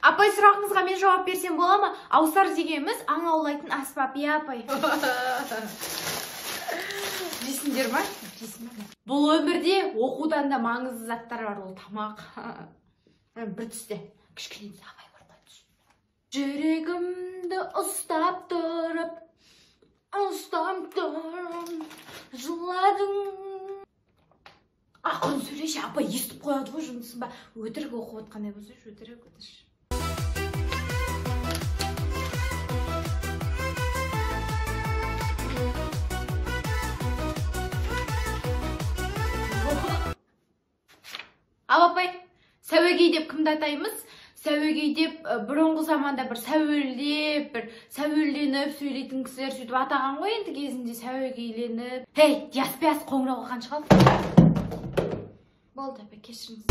Апай, сұрағыңызға мен жауап берсем бола ма? Аусар дегеніміз аң аулайтын аспап, иә, апай? Жейсіңдер ма? Жейсің ба? Бұл өмірде оқудан да маңызды заттар бар, ол тамақ. Бір түсте. Кішкене апай бар қой түс. Жүрегімді ұстап тұрып, ұстап тұрып, жыладым. Ақырын сөйлеші, апай естіп қояды ғой, жындысың ба? Өтірік оқып отқандай болсайшы, өтірік өтірік. Ал апай, сәуегей деп кімді атаймыз? Сәуегей деп бұрынғы заманда бір сәуелдеп, бір сәуелденіп сөйлейтін кісілер сөйтіп атаған ғой енді кезінде сәуегейленіп. Ей, диас-пияс қоңырауға қанша қалды? Болды, апай, кешіріңіз.